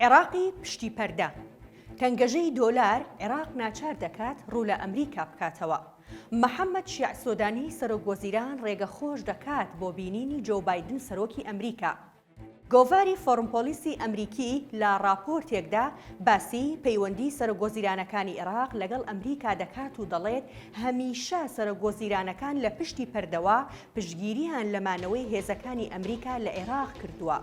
عێراقی پشتی پەردە، تەنگەژەی دۆلار عێراق ناچار دەکات ڕوو لە ئەمریکا بکاتەوە. محەممەد شیاع سۆدانی سەرۆک وەزیران ڕێگە خۆش دەکات بۆ بینینی جۆو بایدن سەرۆکی ئەمریکا. گۆڤاری فۆرن پۆلیسی ئەمریکی لە ڕاپۆرتێکدا باسی پەیوەندی سەرۆکوەزیرانەکانی عێراق لەگەڵ ئەمریکا دەکات و دەڵێت هەمیشە سەرۆکوەزیرانەکان لە پشتی پەردەوە پشتگیریان لە مانەوەی هێزەکانی ئەمریکا لە عێراق کردووە.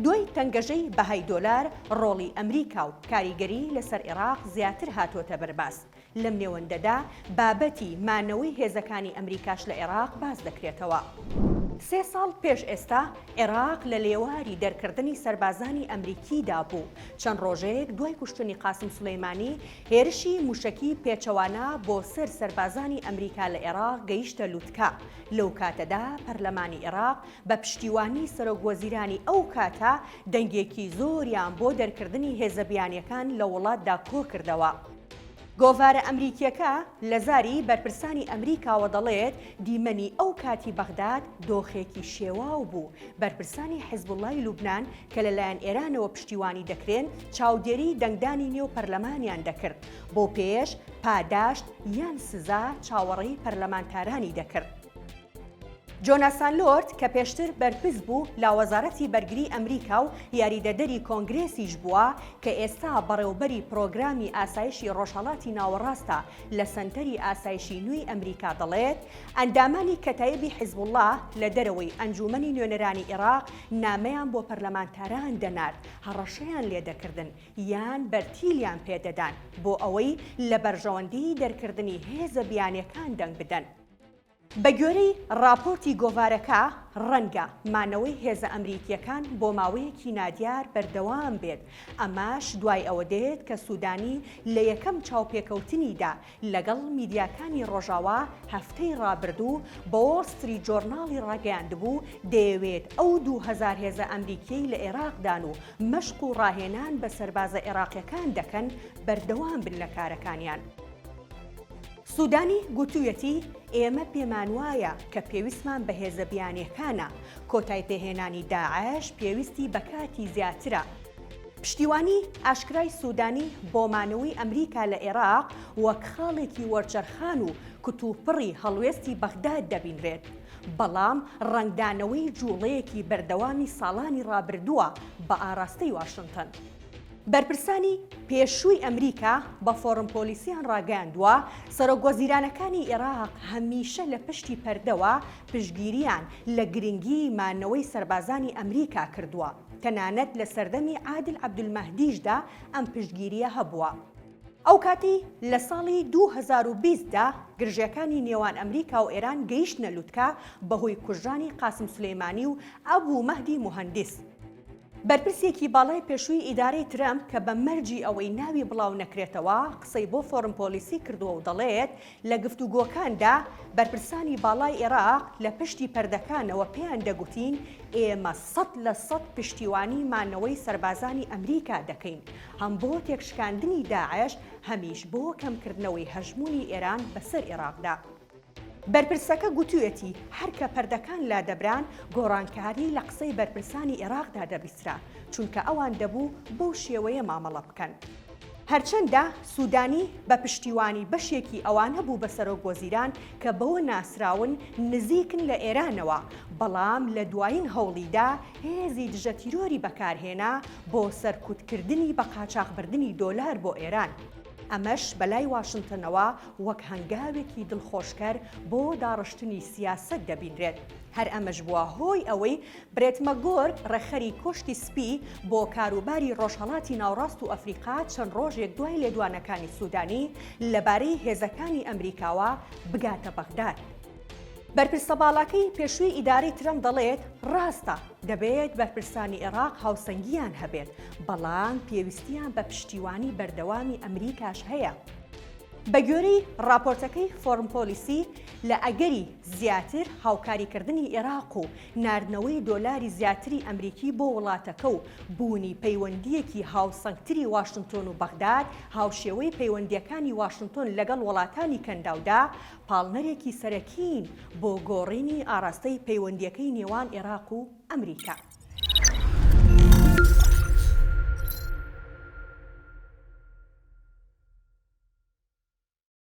دوای تەنگەژەی بەهای دۆلار، ڕۆڵی ئەمریکا و کاریگەری لەسەر عێراق زیاتر هاتۆتە بەرباس. لەم نێوەندەدا بابەتی مانەوەی هێزەکانی ئەمریکاش لە عێراق باس دەکرێتەوە. سێ ساڵ پێش ئێستا عێراق لە لێواری دەرکردنی سەربازانی ئەمریکیدا بوو. چەند ڕۆژێک دوای کوشتنی قاسم سولەیمانی، هێرشی موشەکی پێچەوانە بۆ سەر سەربازانی ئەمریکا لە عێراق گەیشتە لوتکە. لەو کاتەدا پەرلەمانی عێراق بە پشتیوانی سەرۆک وەزیرانی ئەو کاتە دەنگێکی زۆریان بۆ دەرکردنی هێزە بیانیەکان لە وڵاتدا کۆکردەوە. گۆڤارە ئەمریکیەکە لە زاری بەرپرسانی ئەمریکاوە دەڵێت دیمەنی ئەو کاتی بەغداد دۆخێکی شێواو بوو، بەرپرسانی حزبوڵای لوبنان کە لەلایەن ئێرانەوە پشتیوانی دەکرێن چاودێری دەنگدانی نێو پەرلەمانیان دەکرد، بەو پێیەش پاداشت یان سزا چاوەڕێی پەرلەمانتارانی دەکرد. جۆناسان لۆرد کە پێشتر بەرپرس بوو لە وەزارەتی بەرگری ئەمریکا و یاریدەدەری کۆنگرێسیش بووە کە ئێستا بەڕێوبەری پرۆگرامی ئاسایشی ڕۆژهەڵاتی ناوەڕاستە لە سەنتەری ئاسایشی نوێی ئەمریکا دەڵێت ئەندامانی کەتایبی حیزبوڵڵا لە دەرەوەی ئەنجوومەنی نوێنەرانی ئێراق نامەیان بۆ پەرلەمانتاران دەنارد هەڕەشەیان لێدەکردن یان بەرتیلیان پێدەدان بۆ ئەوەی لە بەرژەوەندیی دەرکردنی هێزە بیانیەکان دەنگ بدەن. بەگوێرەی ڕاپۆرتی گۆڤارەکە، ڕەنگە مانەوەی هێزە ئەمریکییەکان بۆ ماوەیەکی نادیار بەردەوام بێت، ئەمەش دوای ئەوە دێت کە سودانی لە یەکەم چاوپێکەوتنیدا لەگەڵ میدیاکانی ڕۆژاوا هەفتەی ڕابردوو بە وۆڵ ستریت جۆرناڵی ڕاگەیاندبوو دەیەوێت ئەو 2000 هێزە ئەمریکییەی لە ئێراقدان و مەشق و ڕاهێنان بە سەربازە ئێراقییەکان دەکەن بەردەوام بن لە کارەکانیان. سودانی گوتویەتی، ئێمە پێمانوایە کە پێویستمان بە هێزە بیانییەکانە، کۆتایپێهێنانی داعش پێویستی بە کاتی زیاترە. پشتیوانی ئاشکرای سودانی بۆ مانەوەی ئەمریکا لە ئێراق وەک خاڵێکی وەرچەرخان و کتوپڕی هەڵوێستی بەغداد دەبینرێت، بەڵام ڕەنگدانەوەی جوڵەیەکی بەردەوامی ساڵانی ڕابردووە بە ئاراستەی واشنتن. بەرپرسانی پێشووی ئەمریکا بە فۆرن پۆلیسیان ڕاگەیاندووە، سەرۆکوەزیرانەکانی ئێراق هەمیشە لە پشتی پەردەوە پشتگیرییان لە گرنگیی مانەوەی سەربازانی ئەمریکا کردووە، تەنانەت لە سەردەمی عادل عەبدولمەهدیشدا ئەم پشتگیرییە هەبووە. ئەوکاتەی لە ساڵی 2020 دا گرژییەکانی نێوان ئەمریکا و ئێران گەیشتنە لوتکە بەهۆی کوژرانی قاسم سولەیمانی و ئەبو مەهدی موهەندیس، بەرپرسێکی باڵای پێشووی ئیدارەی ترەمپ کە بە مەرجی ئەوەی ناوی بڵاو نەکرێتەوە قسەی بۆ فۆرن پۆلیسی کردووە و دەڵێت لە گفتوگۆکاندا بەرپرسانی باڵای ئێراق لە پشتی پەردەکانەوە پێیان دەگوتین ئێمە 100% پشتیوانی مانەوەی سەربازانی ئەمریکا دەکەین هەم بۆ تێکشکاندنی داعش هەمیش بۆ کەمکردنەوەی هەژموونی ئێران بەسەر ئێراقدا. بەرپرسەکە گوتویەتی، هەر کە پەردەکان لادەبران، گۆڕانکاری لە قسەی بەرپرسانی ئێراقدا دەبیسترا، چونکە ئەوان دەبوو بەو شێوەیە مامەڵە بکەن. هەرچەندە سودانی بە پشتیوانی بەشێکی ئەوانە بوو بە سەرۆک وەزیران کە بەوە ناسراون نزیکن لە ئێرانەوە، بەڵام لە دوایین هەوڵیدا هێزی دژەتیرۆری بەکارهێنا بۆ سەرکوتکردنی بەقاچاخبردنی دۆلار بۆ ئێران. ئەمەش بەلای واشنتنەوە وەک هەنگاوێکی دڵخۆشکەر بۆ داڕشتنی سیاسەت دەبینرێت. هەر ئەمەش بووە هۆی ئەوەی برێت مەگۆرک ڕێکخەری کۆشکی سپی بۆ کاروباری ڕۆژهەڵاتی ناوڕاست و ئەفریقا چەند ڕۆژێک دوای لێدوانەکانی سودانی لەبارەی هێزەکانی ئەمریکاوە بگاتە بەغداد. بەرپرسە باڵاکەی پێشووی ئیدارەی ترەمپ دەڵێت، ڕاستە دەبێت بەرپرسانی ئێراق هاوسەنگییان هەبێت، بەڵام پێویستیان بە پشتیوانی بەردەوامی ئەمریکاش هەیە. بەگوێرەی ڕاپۆرتەکەی فۆرن پۆلیسی، لە ئەگەری زیاتر هاوکاریکردنی ئێراق و ناردنەوەی دۆلاری زیاتری ئەمریکی بۆ وڵاتەکە و بوونی پەیوەندییەکی هاوسەنگتری واشنتۆن و بەغداد هاوشێوەی پەیوەندییەکانی واشنتۆن لەگەڵ وڵاتانی کەنداودا پاڵنەرێکی سەرەکین بۆ گۆڕینی ئاڕاستەی پەیوەندییەکەی نێوان ئێراق و ئەمریکا.